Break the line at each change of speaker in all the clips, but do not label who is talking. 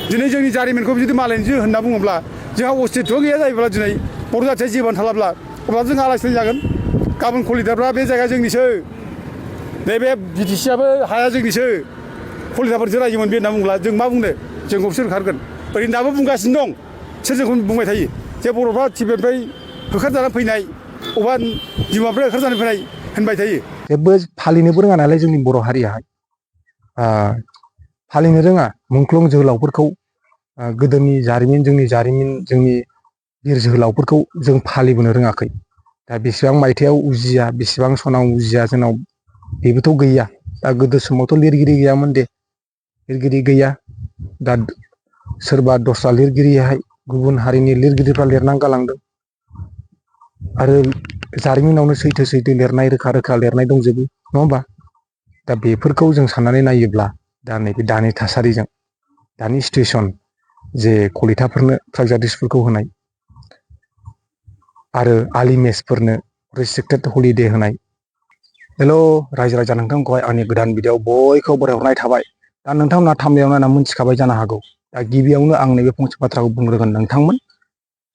दिनै जोंनि जारिमिनखौ जुदि मालायनिसो होनना बुङोब्ला जोंहा अस्तित्व गैया जायोब्ला दिनै बर' जाथिया जिबन थालाब्ला अब्ला जोंहा आलाय सिलाय जागोन। गाबोन कलिताफ्रा बे जायगाया जोंनिसो, नैबे बिटिसिआबो हाया जोंनिसो, कलिताफोरसो रायजोमोन बे होनना बुंब्ला जों मा बुंनो? जोंखौ सोर होखारगोन? ओरैनो दाबो बुंगासिनो दं, सोर जोंखौ बुंबाय थायो जे बर'फ्रा तिबेतनिफ्राय होखारजानानै फैनाय, अबा बिमानिफ्राय होखारजानानै फैनाय होनबाय थायो।
जेबो फालिनोबो रोङा नालाय जोंनि बर' हारियाहाय फालिनो रोङा मुंख्लं जोहोलावफोरखौ, गोदोनि जारिमिन जोंनि बिर जोहोलावफोरखौ जों फालिबोनो रोङाखै। दा बेसेबां मायथाइयाव उजिया, बेसेबां सनाव उजिया जोंनाव बेबोथ' गैया। दा गोदो समावथ' लिरगिरि गैयामोन दे, लिरगिरि गैया। दा सोरबा दस्रा लिरगिरियाहाय गुबुन हारिनि लिरगिरिफ्रा लिरनानै गालांदों आरो जारिमिनावनो सैथो सैथो लिरनाय, रोखा रोखा लिरनाय दंजोबो, नङा होमबा? दा बेफोरखौ जों साननानै नायोब्ला दा नैबे दानि थासारिजों, दानि सिटुवेसन जे कलिताफोरनो ट्राइबजातिसफोरखौ होनाय आरो आलिमेसफोरनो रेस्ट्रिक्टेड हलिडे होनाय। हेल' रायजो राजा नोंथांखौहाय आंनि गोदान भिडिअ'आव बयखौबो बरायहरनाय थाबाय। दा नोंथांमोना थामनेलाव नायना मोनथिखाबाय जानो हागौ। दा गिबियावनो आं नैबे फंसे बाथ्राखौ बुंग्रोगोन,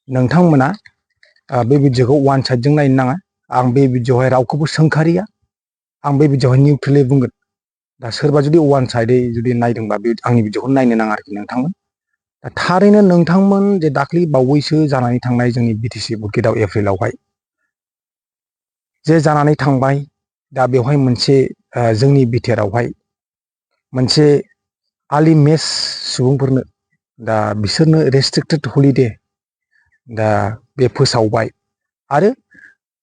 नोंथांमोना बे भिडिअ'खौ वान साइडजों नायनो नाङा। आं बे भिडिअ'आवहाय रावखौबो सोंखारिया, आं बे भिडिअ'आवहाय निउट्रेलै बुंगोन। दा सोरबा जुदि वान साइडै जुदि नायदोंबा बे आंनि भिडिअ'खौ नायनो नाङा आरोखि नोंथांमोन। दा थारैनो नोंथांमोन जे दाख्लै बावैसो जानानै थांनाय जोंनि बिटिसि बुटगेटआव एप्रिलावहाय जे जानानै थांबाय, दा बेवहाय मोनसे जोंनि बिटिआरआवहाय मोनसे आलिमेस सुबुंफोरनो, दा बिसोरनो रेस्ट्रिक्टेड हलिडे दा बे फोसावबाय आरो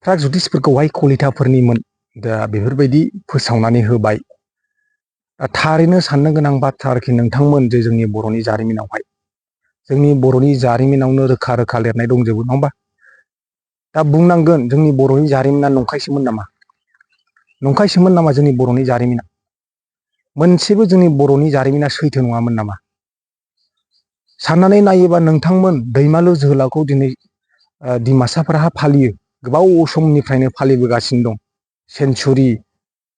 प्रागज्यतिसफोरखौहाय कलिताफोरनिमोन, दा बेफोरबायदि फोसावनानै होबाय। थारैनो साननो गोनां बाथ्रा आरोखि नोंथांमोन, जे जोंनि बर'नि जारिमिनावहाय, जोंनि बर'नि जारिमिनावनो रोखा रोखा लिरनाय दंजोबो, नङा होमबा? दा बुंनांगोन, जोंनि बर'नि जारिमिना नंखायसोमोन नामा? नंखायसोमोन नामा जोंनि बर'नि जारिमिना? मोनसेबो जोंनि बर'नि जारिमिना सैथो नङामोन नामा? साननानै नायोबा नोंथांमोन, दैमालु जोहोलावखौ दिनै डिमासाफोरहा फालियो, गोबाव समनिफ्रायनो फालिबोगासिनो दं। सेन्सुरि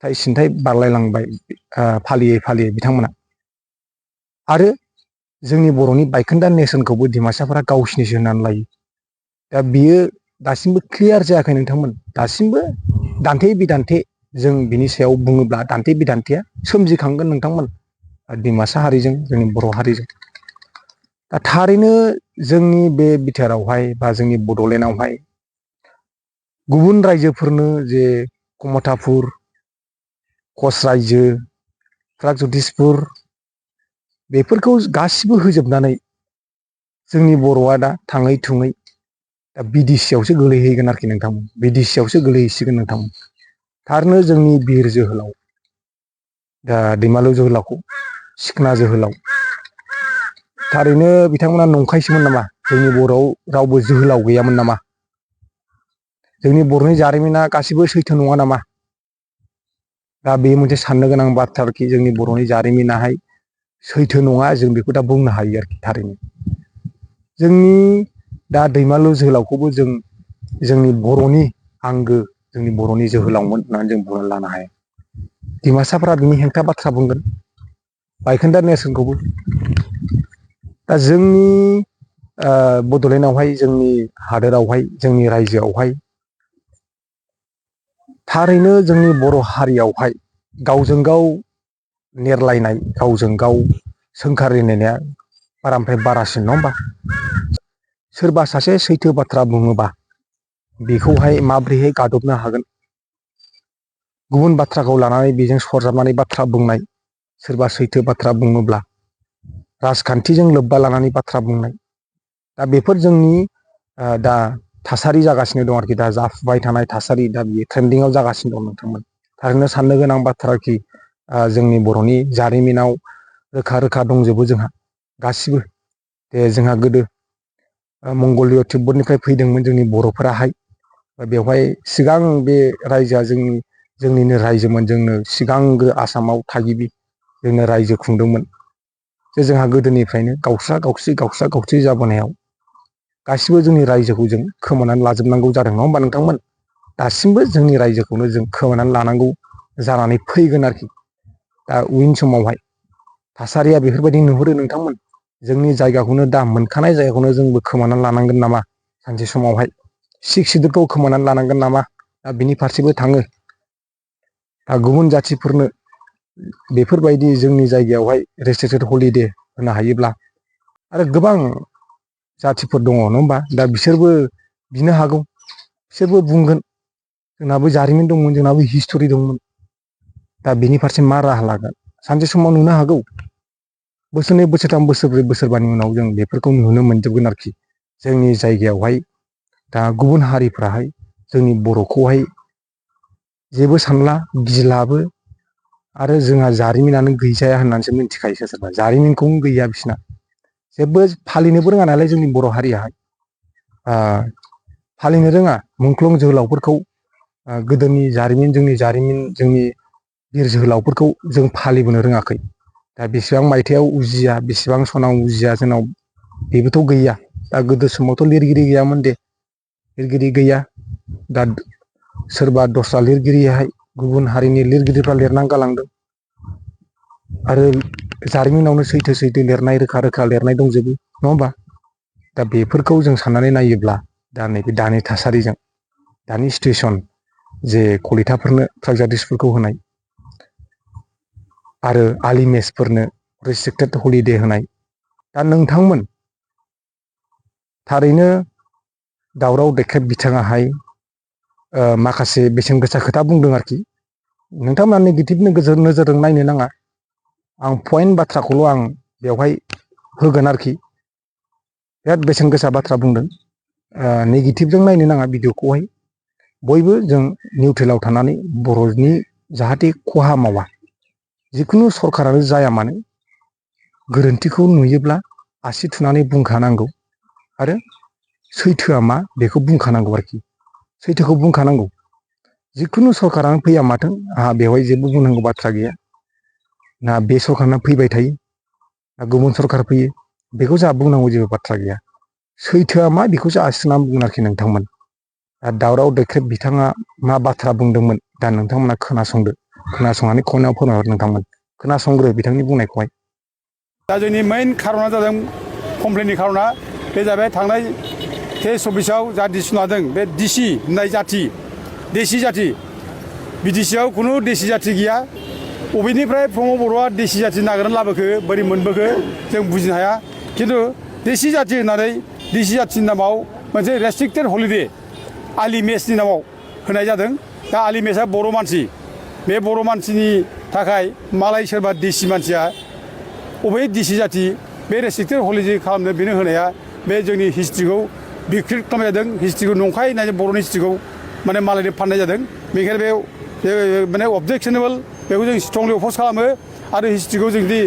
सिन्थाय बारलायलांबाय फालियै फालियै बिथांमोना। आरो जोंनि बर'नि बायखोन्दा नेरसोनखौबो डिमासाफोरा गावसिनिसो होननानै लायो। दा बियो दासिमबो क्लियार जायाखै नोंथांमोन। दासिमबो दान्थे बिदान्थे जों बिनि सायाव बुङोब्ला दान्थे बिदान्थेया सोमजिखांगोन नोंथांमोन, डिमासा हारिजों जोंनि बर' हारिजों। दा थारैनो जोंनि बे बिटिआरआवहाय बा जोंनि बड'लेण्डआवहाय गुबुन रायजोफोरनो जे कमथापुर, कच रायजो, प्रागज्यतिसपुर बेफोरखौ गासिबो होजोबनानै जोंनि बर'आ दा थाङै थुङै दा बिटिसिआवसो गोलैहैगोन आरोखि नोंथांमोन, बिटिसिआवसो गोलैहैसिगोन नोंथांमोन। थारैनो जोंनि बिर जोहोलाव, दा दैमालु जोहोलावखौ, सिखोना जोहोलाव, थारैनो बिथांमोना नंखायसोमोन नामा? जोंनि बर'आव रावबो जोहोलाव गैयामोन नामा? जोंनि बर'नि जारिमिना गासिबो सैथो नङा नामा? दा बे मोनसे साननो गोनां बाथ्रा आरोखि, जोंनि बर'नि जारिमिनाहाय सैथो नङा, जों बेखौ दा बुंनो हायो आरोखि। थारैनो जोंनि दा दैमालु जोहोलावखौबो जों जोंनि बर'नि आंगो, जोंनि बर'नि जोहोलावमोन होननानै जों बुंनानै लानो हाया। डिमासाफोरा बिनि हेंथा बाथ्रा बुंगोन, बायखोन्दा नेरसोनखौबो। दा जोंनि बड'लेण्डआवहाय, जोंनि हादोरावहाय, जोंनि रायजोआवहाय थारैनो जोंनि बर' हारियावहाय गावजों गाव नेरलायनाय, गावजों गाव सोंखारिलायनाया बारानिफ्राय बारासिन, नङा होमबा? सोरबा सासे सैथो बाथ्रा बुङोबा बेखौहाय माब्रैहाय गादबनो हागोन? गुबुन बाथ्राखौ लानानै बेजों सरजाबनानै बाथ्रा बुंनाय, सोरबा सैथो बाथ्रा बुङोब्ला राजखान्थिजों लोब्बा लानानै बाथ्रा बुंनाय, दा बेफोर जोंनि दा थासारि जागासिनो दं आरोखि। दा जाफुबाय थानाय थासारि, दा बियो ट्रेन्डिंआव जागासिनो दं नोंथांमोन। थारैनो साननो गोनां बाथ्रा आरोखि। जोंनि बर'नि जारिमिनाव रोखा रोखा दंजोबो जोंहा गासिबो। दे जोंहा गोदो मंगलिय तिब्बतनिफ्राय फैदोंमोन जोंनि बर'फोराहाय, बेवहाय सिगां बे रायजोआ जोंनिनो रायजोमोन। जोंनो सिगांग्रो आसामाव थागिबि जोंनो रायजो खुंदोंमोन। जे जोंहा गोदोनिफ्रायनो गावस्रा गावस्रि जाबोनायाव गासिबो जोंनि रायजोखौ जों खोमानानै लाजोबनांगौ जादों, नङा होमबा नोंथांमोन? दासिमबो जोंनि रायजोखौनो जों खोमानानै लानांगौ जानानै फैगोन आरोखि। दा उन समावहाय थासारिया बेफोरबायदि नुहुरो नोंथांमोन, जोंनि जायगाखौनो दा मोनखानाय जायगाखौनो जोंबो खोमानानै लानांगोन नामा सानसे समावहाय सिख सिदुरखौ खोमानानै लानांगोन नामा दा बिनि फारसेबो थाङो दा गुबुन जाथिफोरनो बेफोरबायदि जोंनि जायगायावहाय रेस्ट्रिक्टेड हलिडे होनो हायोब्ला आरो गोबां जाथिफोर दङ नङा होमबा दा बिसोरबो बिनो हागौ बिसोरबो बुंगोन जोंनाबो जारिमिन दंमोन जोंनाबो हिस्ट'रि दंमोन दा बिनि फारसे मा राहा लागोन सानसे समाव नुनो हागौ बोसोरनै बोसोरथाम बोसोरब्रै बोसोरबानि उनाव जों बेफोरखौ नुनो मोनजोबगोन आरोखि जोंनि जायगायावहाय दा गुबुन हारिफ्राहाय जोंनि बर'खौहाय जेबो सानला गिलाबो आरो जोंहा जारिमिनानो गैजाया होननानैसो मिथिखायो सोर सोरबा जारिमिनखौनो गैया बिसिना जेबो फालिनोबो रोङा नालाय जोंनि बर' हारियाहाय फालिनो रोङा मुंख्लं जोहोलावफोरखौ गोदोनि जारिमिन जोंनि बिर जोहोलावफोरखौ जों फालिबोनो रोङाखै दा बेसेबां मायथाइयाव उजिया बेसेबां सनाव उजिया जोंनाव बेबोथ' गैया दा गोदो समावथ' लिरगिरि गैयामोन दे लिरगिरि गैया दा सोरबा दस्रा लिरगिरिहाय गुबुन हारिनि लिरगिरिफ्रा लिरनानै गालांदों आरो जारिमिनावनो सैथो सैथो लिरनाय रोखा रोखा लिरनाय दंजोबो नङा होमबा दा बेफोरखौ जों साननानै नायोब्ला दा नैबे दानि थासारिजों दानि सिटुवेसन जे कलिताफोरनो ट्राइबजातिसफोरखौ होनाय आरो आलिमेसफोरनो रेस्ट्रिक्टेड हलिडे होनाय दा नोंथांमोन थारैनो दावराव देख्रेब बिथाङाहाय माखासे बेसेन गोसा खोथा बुंदों आरोखि नोंथांमोना नेगेटिभ नोजोरजों नायनो नाङा आं पइन्ट बाथ्राखौल' आं बेवहाय होगोन आरोखि बिराद बेसेन गोसा बाथ्रा बुंदों नेगेटिभजों नायनो नाङा भिडिअखौहाय बयबो जों निउट्रेलाव थानानै बर'नि जाहाथे खहा मावा जिखुनु सरखारानो जाया मानो गोरोन्थिखौ नुयोब्ला आसि थुनानै बुंखानांगौ आरो सैथोआ मा बेखौ बुंखानांगौ आरोखि सैथोखौ बुंखानांगौ जिखुनु सरखारानो फैया माथों आंहा बेवहाय जेबो बुंनांगौ बाथ्रा गैया ना बे सरखारना फैबाय थायो ना गुबुन सरखार फैयो बेखौ जोंहा बुंनांगौ जेबो बाथ्रा गैया सैथोआ मा बेखौसो आसि थुनानै बुंगोन आरोखि नोंथांमोन दा दावराव देख्रेब बिथाङा मा बाथ्रा बुंदोंमोन दा नोंथांमोना खोनासंदो खोनासंनानै कमेन्टआव फोरमायहर नोंथांमोन खोनासंग्रो बिथांनि बुंनायखौहाय
दा जोंनि मेइन खारना जादों कमप्लेननि खारना बे जाबाय थांनाय 2024 जा डिसिसन लादों बे डिसि होननाय जाथि देसि जाथि बिटिसिआव खुनु देसि जाथि गैया बबेनिफ्राय प्रमद बर'आ देसि जाथि नागिरनानै लाबोखो बोरै मोनबोखो जों बुजिनो हाया खिन्थु देसि जाथि होननानै देसि जाथिनि नामाव मोनसे रेस्ट्रिक्टेड हलिडे आलिमेसनि नामाव होनाय जादों दा आलिमेसआ बर' मानसि बे बर' मानसिनि थाखाय मालाय सोरबा देसि मानसिया बबे देसि जाथि बे रेस्ट्रिक्टेड हलिडे खालामनो बेनो होनाया बे जोंनि हिस्ट्रिखौ बिक्रि खालामनाय जादों हिस्ट्रिखौ नंखाय होननानै बर'नि हिस्ट्रिखौ माने मालायनो फाननाय जादों बेनिखायनो बे माने अबजेक्सनेबल बेखौ जों स्ट्रंलि अपज खालामो आरो हिस्ट्रिखौ जों जुदि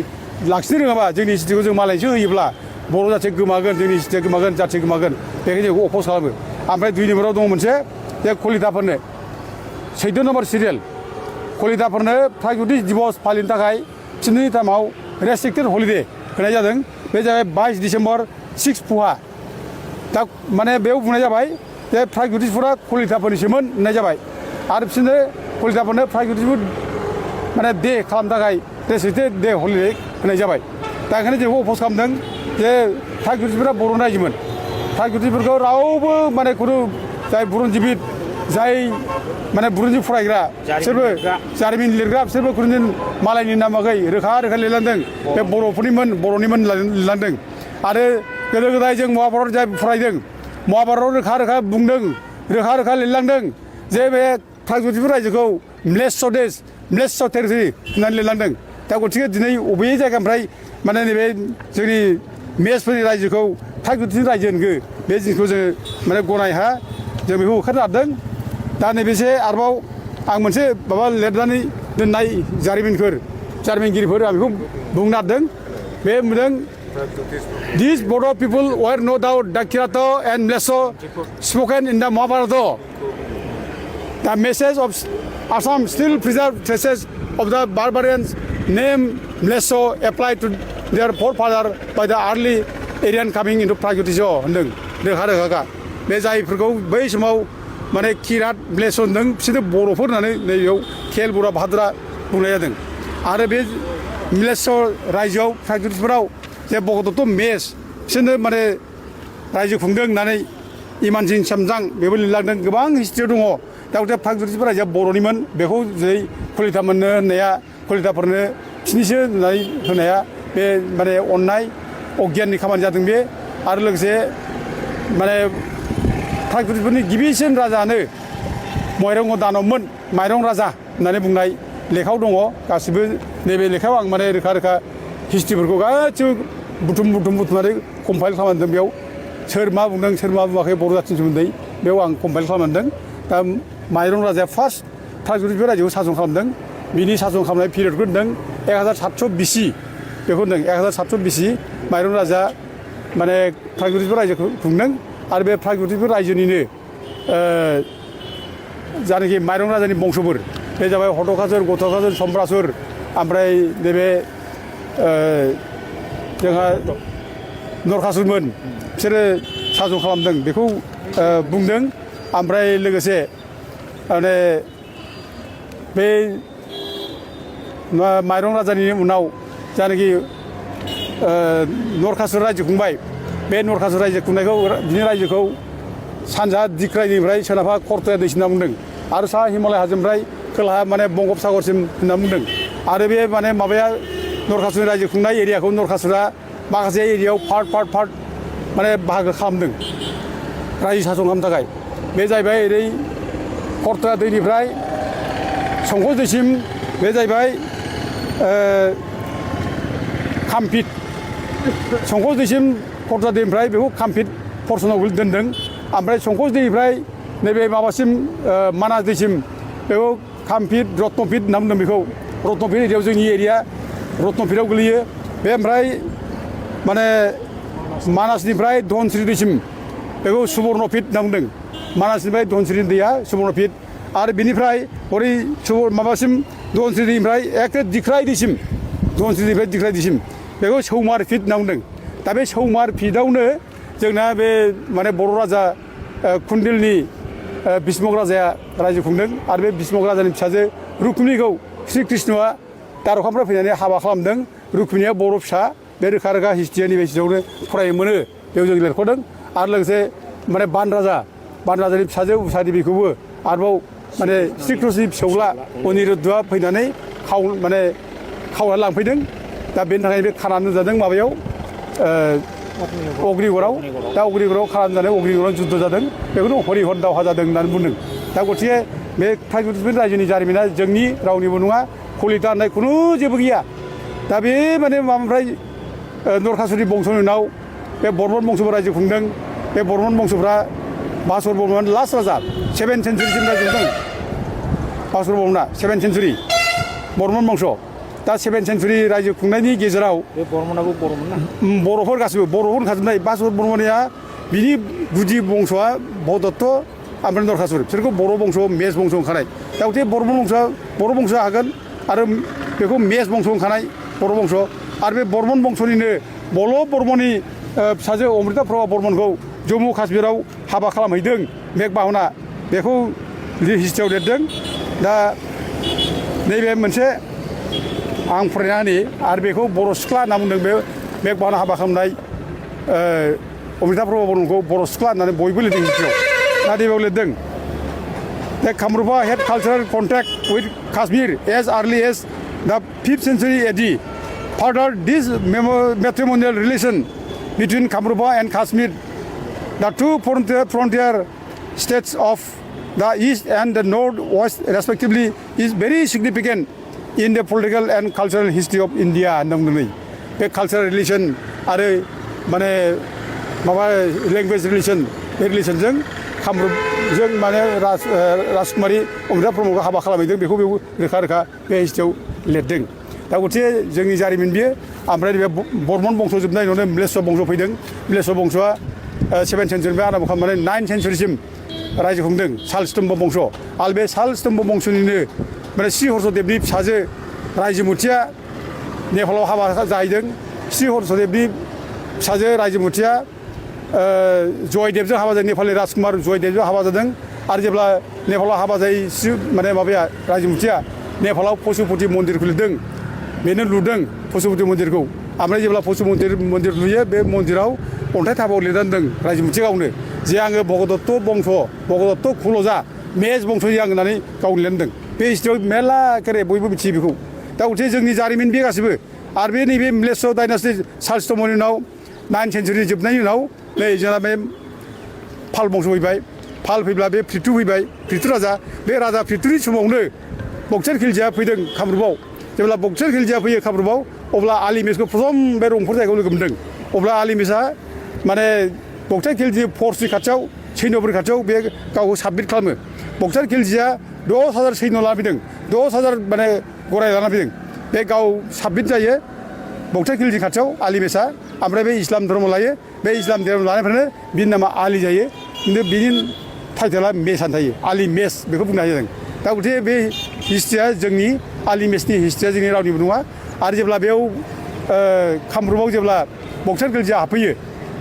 लाखिनो रोङाबा जोंनि हिस्ट्रिखौ जों मालायसो होयोब्ला बर' जाथि गोमागोन जोंनि हिस्ट्रिया गोमागोन जाथि गोमागोन बेखायनो जों अपज खालामो ओमफ्राय 2 नम्बराव दङ मोनसे बे कलिताफोरनो 14 नम्बर सिरियाल कलिताफोरनो प्रागज्यतिष दिबस फालिनो थाखाय बिसोरनि टाइमाव रेस्ट्रिक्टेड हलिडे होनाय जादों बे जाबाय 22 डिसेम्बर 6 पुहा दा माने बेयाव बुंनाय जाबाय जे प्रागज्यतिषफोरा कलिताफोरनिसोमोन होननाय जाबाय आरो बिसोरनो कलिताफोरनो प्रागज्यतिषफोर माने दे खालामनो थाखाय रेस्ट्रिक्टेड दे हलिडे होनाय जाबाय दा ओंखायनो जोंखौ अपज खालामदों जे प्रागज्यतिषफोरा बर' रायजोमोन प्रागज्यतिषफोरखौ रावबो माने खुनु जाय बुरनजिबिद जाय माने बुरनजि फरायग्रा बिसोरबो जारिमिन लिरग्रा बिसोरबो खुनु मालायनि नामाखै रोखा रोखा लिरलांदों बे बर'निमोन लिरलांदों आरो गोदो गोदाय जों महाभारत जाय फरायदों महाभारतआव रोखा रोखा बुंदों रोखा रोखा लिरलांदों जे बे प्रागज्यतिष रायजोखौ म्लेच्छ देश म्लेच्छ टेरिटरि होननानै लिरलांदों दा गतिके दिनै बबे जायगानिफ्राय माने नैबे जोंनि मेचफोरनि रायजोखौ प्रागज्यतिष रायजो होनगो बे जिनिसखौ जोङो माने गनाय हाया जों बेखौ होखारनो हादों दा नैबेसे आरोबाव आं मोनसे माबा लिरनानै दोननाय जारिमिनगिरिफोर आं बेखौ बुंनो नागिरदों बे बुंदों These Bodo people were no doubt Dakirato and Mlesso spoken in the Mahabharata. The message of Assam still preserved traces of the barbarians name Mlesso applied to their forefather by the early Aryan coming into Pragyutisho होनदों रोखा रोखा बे जायफोरखौ बै समाव माने किरात म्लेच्छ होनदों बिसोरो बर'फोर होननानै नैबेयाव खेल बरा भाद्रा बुंनाय जादों आरो बे म्लेच्छ रायजोआव प्रागज्यतिषफोराव जे भगदत्त मेस बिसोरनो माने रायजो खुंदों होननानै इमानसिं सामजां बेबो लिरलांदों गोबां हिस्ट्रियाव दङ दा गथे प्रागज्यतिष रायजोआ बर'निमोन बेखौ जेरै कलिता मोननो होननाया कलिताफोरनो बिसोरनिसो होननानै होनाया बे माने अननाय अगियाननि खामानि जादों बे आरो लोगोसे माने प्रागज्यतिषफोरनि गिबिसिन राजायानो माइरं दानबमोन माइरं राजा होननानै बुंनाय लेखायाव दङ गासिबो नैबे लेखायाव आं माने रोखा रोखा हिस्ट्रिफोरखौ गासिबो बुथुमनानै कम्पाइल खालामदों बेयाव सोर मा बुंदों सोर मा बुङाखै बर' जाथिनि सोमोन्दै बेयाव आं कम्पाइल खालामदों दा माइरं राजाया फार्स्ट प्रागज्यतिष रायजोखौ सासन खालामदों बिनि सासन खालामनाय पिरियडखौ होनदों 1700 BC बेखौ होनदों 1700 BC माइरं राजा माने प्रागज्यतिष रायजोखौ खुंदों आरो बे प्रागज्यतिष रायजोनिनो जानाखि माइरं राजानि बंसफोर बे जाबाय हटकासुर गटकासुर सम्रासुर ओमफ्राय नैबे जोंहा नरकासुरमोन बिसोरो सासन खालामदों बेखौ बुंदों ओमफ्राय लोगोसे माने बे माइरं राजानि उनाव जानाखि नरकासुर रायजो खुंबाय बे नरकासुर रायजो खुंनायखौ बिनि रायजोखौ सानजा दिक्रायनिफ्राय सोनाबहा कर्तया दैसिम होनना बुंदों आरो साहा हिमालय हाजोनिफ्राय खोलाहा माने बंगपसागरसिम होनना बुंदों आरो बे माने माबाया नरकासुरनि रायजो खुंनाय एरियाखौ नरकासुरा माखासे एरियायाव पार्ट माने बाहागो खालामदों रायजो सासन खालामनो थाखाय बे जाहैबाय ओरै कर्तया दैनिफ्राय संकस दैसिम बे जाहैबाय कामपिट संकस दैसिम कर्तया दैनिफ्राय बेखौ कामपिट पर्सनाव दोनदों ओमफ्राय संकस दैनिफ्राय नैबे माबासिम मानास दैसिम बेखौ कामपिट रत्नपिट होनना बुंदों बेखौ रत्नपिट एरियायाव जोंनि एरिया रत्नपिटआव गोलैयो बे ओमफ्राय माने मानासनिफ्राय धनस्रि दैसिम बेखौ सुवर्णपिट होनना बुंदों मानासनिफ्राय धनस्रि दैया सुवर्णपिट आरो बिनिफ्राय हरै माबासिम धनस्रि दैनिफ्राय एखे दिख्राय दैसिम धनस्रिनिफ्राय दिख्राय दैसिम बेखौ सौमार फिट होनना बुंदों दा बे सौमार फिटआवनो जोंना बे माने बर' राजा कुन्दिलनि भीष्मक राजाया रायजो खुंदों आरो बे भीष्मक राजानि फिसाजो रुक्मिनिखौ श्री कृष्णआ दारखानिफ्राय फैनानै हाबा खालामदों रुक्मिनिया बर' फिसा बे रोखा रोखा हिस्ट्रिया नैबे सिङावनो फरायनो मोनो बेयाव जों लिरख'दों आरो लोगोसे माने बान राजानि फिसाजो उषा देबिखौबो आरोबाव माने श्री कृष्णनि फिसौला अनिरुद्धआ फैनानै खावनानै लांफैदों दा बेनि थाखाय बे खाना दोनजादों माबायाव अग्निगड़आव दा अग्निगड़आव खाना दोनजानाय अग्निगड़आव जुद्ध जादों बेखौनो हरिहर दावहा जादों होननानै बुंदों दा गतिके बे प्रागज्यतिष रायजोनि जारिमिना जोंनि रावनिबो नङा कलिता होननाय खुनु जेबो गैया दा बे माने माबानिफ्राय नरकासुरनि बंस'नि उनाव बे बर्मन बंस'फोर रायजो खुंदों बे बर्मन बंस'फ्रा बासुर बर्मन लास्ट राजा 7th सेन्चुरिसिम रायजो खुंदों बासुर बर्मना 7th सेन्चुरि बर्मन बंस' दा 7th सेन्चुरि रायजो खुंनायनि गेजेराव
बे बर्मनाबो बर'मोन ना
बर'फोर गासिबो बर'फोर होनखाजोबनाय बासुर बर्मनिया बिनि गुदि बंस'आ भगदत्त ओमफ्राय नरकासुर बिसोरखौ बर' बंस' मेस बंस' ओंखारनाय दा गथे बर' बंस'आ हागोन आरो बेखौ मेस बंस' ओंखारनाय बर' बंस' आरो बे बर्मन बंस'निनो बल' बर्मननि फिसाजो अमृता प्रभा बर्मनखौ जम्मु काश्मीराव हाबा खालामहैदों मेघबाहना बेखौ हिस्ट्रियाव लिरदों दा नैबे मोनसे आं फरायना होनि आरो बेखौ बर' सिख्ला होनना बुंदों बे मेघबाहना हाबा खालामनाय अमृता प्रभा बर्मनखौ बर' सिख्ला होननानै बयबो लिरदों हिस्ट्रियाव दा नैबेयाव लिरदों the Kamarupa had cultural contact with Kashmir as early as the 5th century AD further this matrimonial relation between Kamrupa and Kashmir, the two frontier states of the east and the northwest respectively, is very significant in the political and cultural history of India. बे cultural relation आरो माने माबा language relation बे रिलेसनजों कामरुपजों माने राजकुमारी अमृता ब्रह्मखौ हाबा खालामहैदों बेखौ रोखा रोखा बे हिस्ट्रियाव लिरदों दा गथे जोंनि जारिमिन बियो ओमफ्राय बे बर्मन बंस' जोबनायनि उनाव म्लेच्छ बंस' फैदों म्लेच्छ बंस'आ 7th सेन्चुरिनिफ्राय आराम्भ खालामनानै 9th सेन्चुरिसिम रायजो खुंदों सालस्तम्भ बंस' आरो बे सालस्तम्भ बंस'निनो माने श्री हर्षदेबनि फिसाजो रायजोमुथिया नेपालाव हाबा जाहैदों श्री हर्षदेबनि फिसाजो रायजोमुथिया जयदेबजों हाबा जादों नेपालनि राजकुमार जयदेबजों हाबा जादों आरो जेब्ला नेपालाव हाबा जायो माने माबाया रायजोमुथिया नेपालाव पशुपति मन्दिरखौ लुदों बेनो लुदों पशुपति मन्दिरखौ ओमफ्राय जेब्ला पशु मन्दिर लुयो बे मन्दिराव अन्थाइ थाबाव लिरनानै दोन रायजो मोनसेगावनो जे आङो भगदत्त बंश भगदत्त खुलजा मेज बंशनि आं होननानै गाव लिरदों बे हिस्ट्रियाव मेरला केरे बयबो मिथियो बेखौ दा गथे जोंनि जारिमिन बे गासिबो आरो बे नैबे म्लेच्छ डाइनास्टि शालस्तमनि उनाव 9 सेन्चुरि जोबनायनि उनाव नै जोंना बे पाल बंश फैबाय पाल फैब्ला बे पृथु फैबाय पृथु राजा बे राजा पृथुनि समावनो बक्सार खिलजिया फैदों कामरुपाव जेब्ला बक्सार खिलजिया फैयो कामरुपाव अब्ला आलिमेसखौ प्रथम बे रंफोर जायगायाव लोगो मोनदों अब्ला आलिमेसआ माने बक्सार खिलजि फर्सनि खाथियाव सैन्यफोरनि खाथियाव बे गावखौ साबमिट खालामो बक्सार खिलजिया 10,000 सैन्य लाना फैदों 10,000 माने गराय लाना फैदों बे गाव साबमिट जायो बक्सार खिलजि खाथियाव आलिमेसआ ओमफ्राय बे इस्लाम धर्म लायो बे इस्लाम धर्म लानायनिफ्रायनो बिनि नामा आलि जायो खिन्थु बिनि टाइटेला मेसआनो थायो आलि मेस बेखौ बुंनो हायो जों दा गथे बे हिस्ट्रिया जोंनि आलि मेसनि हिस्ट्रिया जोंनि रावनिबो नङा आरो जेब्ला बेयाव कामरुपाव जेब्ला बक्सार खिलजिया हाबफैयो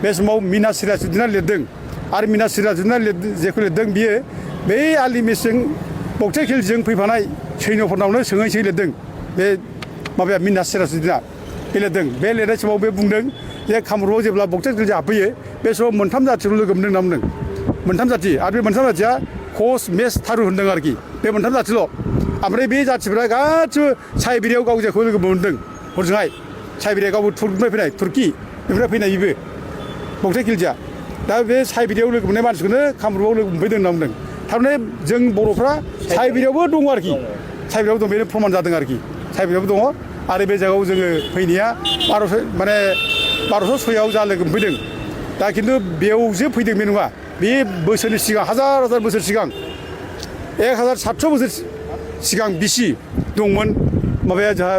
बे समाव मिना सिराजुद्दिना लिरदों आरो मिना सिराजुद्दिना जेखौ लिरदों बियो बै आलि मेसजों बक्सार खिलजिजों फैफानाय सैन्यफोरनावनो सोङै लिरदों बे माबाया मिना सिराजुद्दिना बे लिरदों बे लिरनाय समाव बे बुंदों जे कामरुपाव जेब्ला बक्सार खिलजिया हाबफैयो बे समाव मोनथाम जाथिखौ लोगो मोनदों होनना बुंदों मोनथाम जाथि आरो बे मोनथाम जाथिया कच मेस थारु होनदों आरोखि बे मोनथाम जाथिल' ओमफ्राय बे जाथिफ्रा गासिबो साइबेरियाव गाव जेखौ लोगो मोनदों हरजोंहाय साइबेरिया गावबो तुर्कनिफ्राय फैनाय तुर्की बेनिफ्राय फैनाय बेबो बक्सार खिलजिया दा बे साइबेरियाव लोगो मोननाय मानसिखौनो कामरुपाव लोगो मोनफैदों होनना बुंदों थारमाने जों बर'फ्रा साइबेरियावबो दङ आरोखि साइबेरियाव दं बेनो प्रमान जादों आरोखि साइबेरियावबो दङ आरो बे जायगायाव जोङो फैनाया 1206आव जा लोगो मोनफैदों दा खिन्थु बेयावसो फैदों बे नङा बे बोसोरनि सिगां हाजार बोसोर सिगां 1700 बोसोर सिगां बिसि दंमोन माबाया जोंहा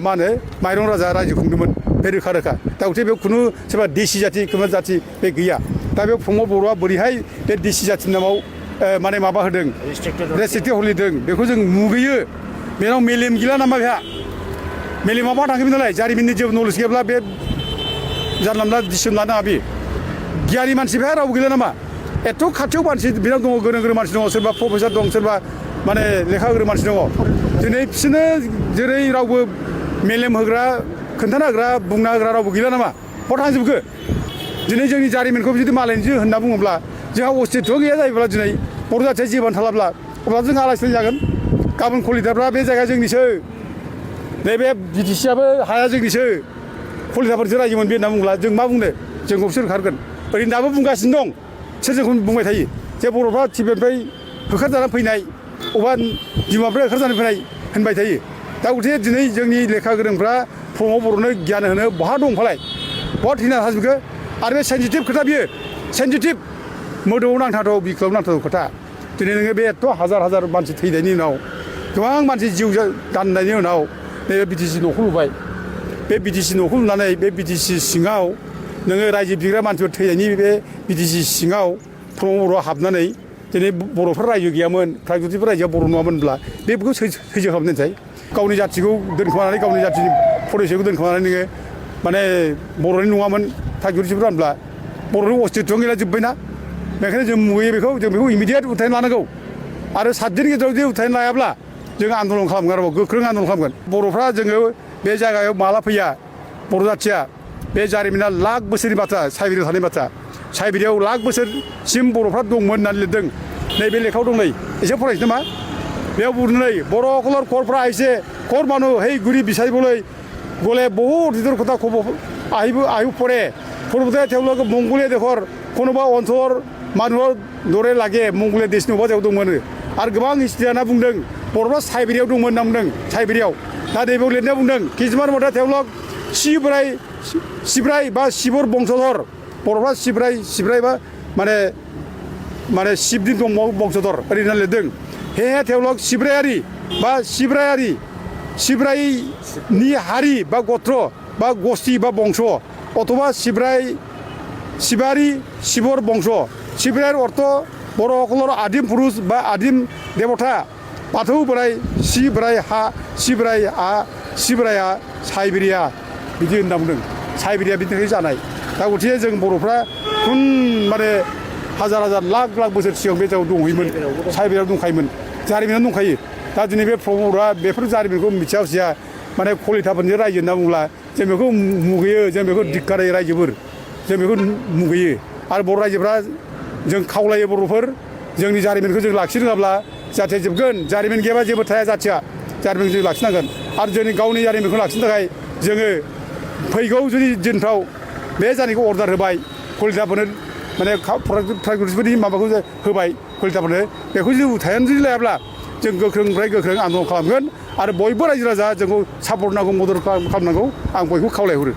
मा होनो माइरं राजा रायजो खुंदोंमोन बे रोखा दा गथे बेयाव खुनु सोरबा देसि जाथि खोमा जाथि बे गैया दा बेयाव प्रमद बर'आ बोरैहाय बे देसि जाथिनि नामाव माने माबा होदों रेस्ट्रिक्टेड हलिदों बेखौ जों मुगैयो बेनाव मेलेम गैला नामा बेहा मेलेमा मा थांखोमोन नालाय जारिमिननि जेबो नलेज गैयाब्ला बे जानला मोनला डिसिसन लानो हाबि गियानि मानसि बेहा रावबो गैला नामा एथ' खाथियाव मानसि बिराद दङ गोरों मानसि दङ सोरबा प्रफेसार दं सोरबा माने लेखा गोरों मानसि दङ दिनै बिसोरनो जेरै रावबो मेलेम होग्रा खोन्थाना होग्रा बुंना होग्रा रावबो गैला नामा बहा थांजोबखो दिनै जोंनि जारिमिनखौ जुदि मालायनिसो होनना बुङोब्ला जोंहा अस्तित्व गैया जायोब्ला दिनै बर' जाथिया जिबन थालाब्ला अब्ला जोंहा आलाय सिलाय जागोन गाबोन कलिताफ्रा बे जायगाया जोंनिसो नैबे बिटिसिआबो हाया जोंनिसो कलिताफोरसो रायजोमोन बे होनना बुंब्ला जों मा बुंनो जोंखौ बिसोर होखारगोन ओरैनो दाबो बुंगासिनो दं सोर जोंखौ बुंबाय थायो जे बर'फ्रा तिबेटनिफ्राय होखारजानानै फैनाय अबा दिमानिफ्राय होखारजानानै फैनाय होनबाय थायो दा गथे दिनै जोंनि लेखा गोरोंफ्रा प्रमद बर'नो गियान होनो बहा दं फालाय बहा थैना थाजोबखो आरो बे सेन्सिटिभ खोथा बियो सेन्सिटिभ मोदोमाव नांथावथाव बिखायाव नांथावथाव खोथा दिनै नोङो बे एथ' हाजार मानसि थैनायनि उनाव गोबां मानसि जिउ दाननायनि उनाव नैबे बिटिसि न'खौ लुबाय बे बिटिसि न'खौ लुनानै बे बिटिसि सिङाव नोङो रायजो बिग्रा मानसिफोर थैनायनि बे बिटिसि सिङाव प्रमद बर'आ हाबनानै दिनै बर'फ्रा रायजो गैयामोन प्रागज्यतिक रायजोआ बर' नङामोनब्ला बेखौ सैजो खालामनायसाय गावनि जाथिखौ दोनखोमानानै गावनि जाथिनि फरिचयखौ दोनखोमानानै नोङो माने बर'नि नङामोन प्रागज्यतिकफोर होनब्ला बर'नि अस्तित्व गैला जोब्बायना बेखायनो जों मुगैयो बेखौ इमिडियेट उथायनो लानांगौ आरो 7 दिननि गेजेराव जुदि उथायनो लायाब्ला जों आन्दलन खालामगोन आरोबाव गोख्रों आन्दलन खालामगोन बर'फ्रा जोङो बे जायगायाव माला फैया बर' जाथिया बे जारिमिना लाख बोसोरनि बाथ्रा साइबेरियाव थानाय बाथ्रा साइबेरियाव लाख बोसोरसिम बर'फ्रा दंमोन होननानै लिरदों नैबे लेखायाव दं नै एसे फरायसै नामा बेयाव बुंदों नै बर' कलर करफ्रा आइसे कर मानु हेই গুৰি বিচাৰিবলৈ গ'লে বহুত ভিতৰ কথা ক'ব আহিব পৰে পূৰ্বতে তেওঁলোকে মংগোলীয়া দেশৰ কোনোবা অঞ্চলৰ মানুহৰ দৰে লাগে মংগোলীয়া देशनि अबेबा जायगायाव दंमोन आरो गोबां हिस्ट्रियाना बुंदों बर'फ्रा साइबेरियाव दंमोन होनना बुंदों साइबेरियाव दा नैबेयाव लिरनाया बुंदों किसुमान मथे তেওঁলোক सिब्राय बा सिबर बंशधर बर'फ्रा सिब्राय बा माने शिबनि दं बंशधर ओरैनो लिरदों हे তেওঁলোক सिब्रायारि बा सिब्रायनि हारि बा गत्र बा गस्थि बा बंश अथवा शिबारि शिबर बंश शिब्रायर अर्थ बर'সকলৰ आदिम पुरुष बा आदिम देवता बाथौ बोराइ सिब्राया साइबेरिया बिदि होनना बुंदों साइबेरिया बिनिफ्राय जानाय दा गथिखे जों बर'फ्रा खुन माने हाजार लाख बोसोर सिगां बे जायगायाव दंहैयोमोन साइबेरियाव दंखायोमोन जारिमिनाव दंखायो दा दिनै बे प्रमदआ बेफोर जारिमिनखौ मिथिया माने कलिताफोरनि रायजो होनना बुङोब्ला जों बेखौ मुगैयो जों बेखौ धिक्कारायो रायजोफोर जों बेखौ मुगैयो आरो बर' रायजोफ्रा जों खावलायो बर'फोर जोंनि जारिमिनखौ जों लाखिनो रोङाब्ला जाहाथे जोबगोन जारिमिन गैयाबा जेबो थाया जाथिया जारिमिनखौ जों लाखिनांगोन आरो जोंनि गावनि जारिमिनखौ लाखिनो थाखाय जोङो फैगौ जुदि दिनफ्राव बे जानायखौ अर्डार होबाय कलिताफोरनो माने प्राइभेटफोरनि माबाखौ होबाय कलिताफोरनो बेखौ जों उथायनानै जुदि लायाब्ला जों गोख्रोंनिफ्राय गोख्रों आन्दलन खालामगोन आरो बयबो रायजो राजा जोंखौ सापर्ट नांगौ मदद खालामनांगौ आं बयखौबो खावलायहरो